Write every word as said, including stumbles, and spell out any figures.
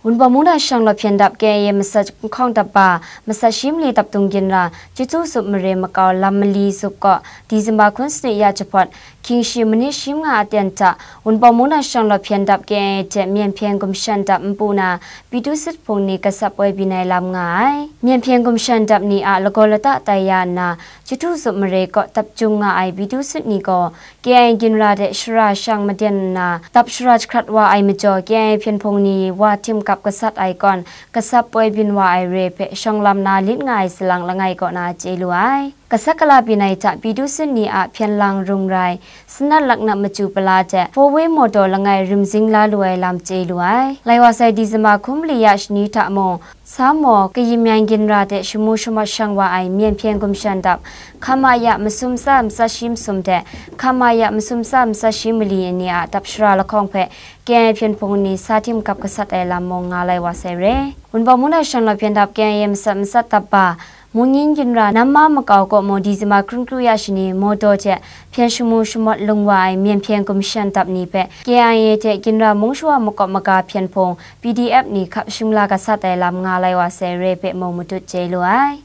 Wunpawng mungdan shang lawhpyen dap K I A masat nhkawng dap ba, masat shi mali dap dung ginra, Chyeju zup mare makau lam mali zup kaw, December hkun sanit ya jahpawt, hkying shi manit shi manga aten hta, Wunpawng mungdan shang lawhpyen dap K I A hte Myen Hpyen Gumshan dap npu na, Pyithu Sit hpung ni gasap woi byin ai lam nga ai. Myen Hpyen Gumshan dap ni a lagaw lata tai ya nna, Chyeju zup mare kaw dap jung nga ai Pyithu Sit ni gaw, K I A ginra hte shara shang maden nna, dap shara jahkrat wa ai majaw, K I A hpyen hpung ni wa htim kap gasat ai kawn, gasap woi byin wa ai re hpe shawng lam na lit nga ai salang langai kaw na chye lu ai. Gasat gala byin ai hta Pyithu Sit ni a hpyen lang rung rai, sanat laknap machyu pala hte, four wheel motor langai rimzing la lu ai lam chye lu ai. Lai wa sai December hkun mali ya shani hta mung, Samo, Kayim Yan ginra hte shamu shamawt shang wa ai Myen Hpyen Gumshan dap, hkam a ya masum tsa matsat shi masum hte, hkam a ya masum tsa matsat shi mali ni a dap shara lahkawng hpe, K I A hpyen hpung ni sa htim kap gasat ai lam mung nga lai wa sai re. Wunpawng mungdan shang lawhpyen dap K I A masat matsat dap ba, Mungyin ginra Namma makau kaw mung December hkun kru ya shani motor hte hpyen shamu shamawt lung wa ai Myen Hpyen Gumshan dap ni hpe K I A hte ginra mung shawa makawp maga hpyen hpung P D F ni hkap shim la gasat ai lam nga lai wa sai re hpe mung matut chye lu ai.